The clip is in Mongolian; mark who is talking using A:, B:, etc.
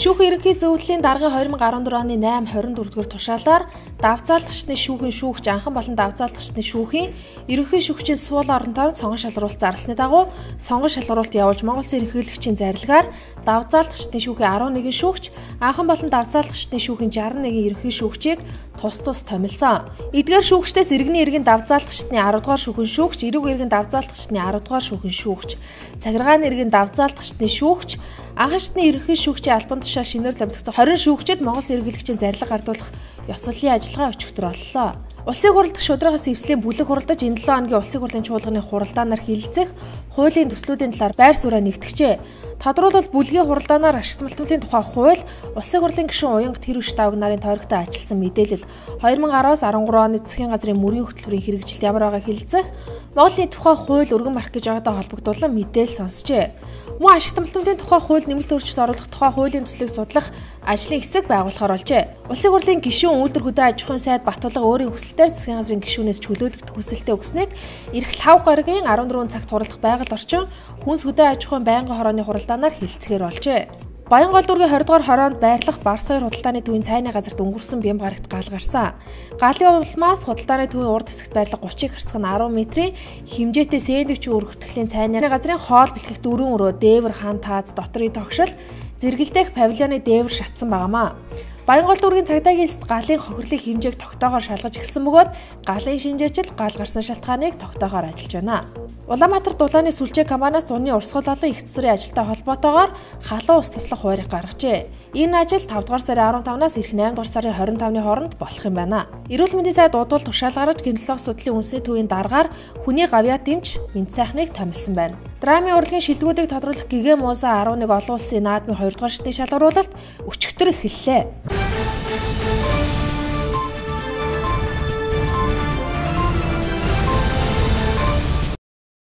A: Шүүхийн ерөнхий зөвлөлийн даргын 2014 оны 8/24-р тушаалаар давзаалгачны шүүхийн шүүгч анхан болон давзаалгачны шүүхийн ерөнхий шүүгчийн суул орон тойронд сонгон шалгаруулалт зарласны дагуу сонгон шалгаруулалт явуулж Монгол Улсын ерөнхийлөгчийн зарилгаар давзаалгачны шүүхийн 11 шүүгч анхан болон давзаалгачны шүүхийн 61 ерөнхий шүүгчийг тус тус томилсон. Эдгээр шүүгчдээс иргэний иргэн давзаалгачны 10 дугаар шүүхийн шүүгч, эрүүг иргэн давзаалгачны 10 дугаар шүүхийн шүүгч, цагиргааны иргэн давзаалгачны шүүгч, анхан шатны ерөнхий шүүгчийн албан тушаал шинээр ламлагдсан 20 шүүгчид Монгол Улсын ерөнхийлөгчийн зарилга гардуулах ёслолын ажиллагаа өчигдөр боллоо. Улсын хурал дахь шударгаас эвслийн бүлэг хуралдаж энэ 7 хоногийн улсын хурлын чуулганы хуралдаанаар хилэлцэх хуулийн төслүүдийн талаар байр сууриа нэгтгэжээ. Тодорхойлбол бүлгийн хуралдаанаар ашигт малтмалын тухай хууль, улсын хурлын гишүүн Уянга Тэрвш Давг нарын тойрогтой ажилласан мэдээлэл, 2010-аас 13 оны засгийн газрын мөрийн хөтөлбөрийн хэрэгжилт ямар байгааг хилэлцэх, Монголын тухай хууль өргөн марх гэж байгаатай холбогдуулан мэдээлэл сонсжээ. Мөн ашигт малтмалын тухай хууль нэмэлт өөрчлөлт оруулах тухай хуулийн төслийг судлах ажлын хэсэг байгуулахаар болжээ. Улсын хурлын гишүүн үйлдвэр хөдөө аж ахуйн сайд Батулга өөрийн хүсэлтээр засгийн газрын гишүүнээс чөлөөлөгдөх хүсэлтээ өгсөнийг эх лав гарагийн 14 цагт хуралдах байгаль орчин хүнс хөдөө аж ахуйн байнгын хорооны хуралдаанаар хилцгээр болжээ. Баянгол дүүргийн 20 дугаар хороонд байрлах Барс 2 худалдааны төвийн цайны газарт өнгөрсөн бямба гарагт гал гарсан. Галын улмаас худалдааны төвийн урд хэсэгт байрлах 30-ыг харьцах нь 10 метрийн хэмжээтэй сэндвич өргөтгөлийн цайны газрын хоол бэлтгэх дөрвөн өрөө, дээвэр хан тааз, дотрын тогшил, зэрэгэлдэх павильоны дээвэр шатсан байгаамаа. Баянгол дүүргийн цагдаагийн элсэд галын хохирлын хэмжээг тогтоогоор шалгаж эхэлсэн бөгөөд галын шинжээчил гал гарсан шалтгааныг тогтоохоор ажиллаж байна. Улаанбаатар дулааны сүлжээ компаниас зуны урсгал болон их засварын ажилтай холбоотойгоор халуун ус таслах хуваарийг гаргажээ. Энэ ажил 5 дугаар сарын 15-наас ирэх 8 дугаар сарын 25-ны хооронд болох юм байна. Эрүүл мэндийн сайд удвал тушаал гаргаж гэмтэл судлалын үндэсний төвийн даргаар хүний гавьяат эмч мэнд сайхныг томилсон байна. Драмын урлагийн шилдэгүүдийг тодруулах гэгээ муусаа 11 олон улсын наадмын 2 дугаар шатны шалгаруулалт өчигдөр эхэллээ.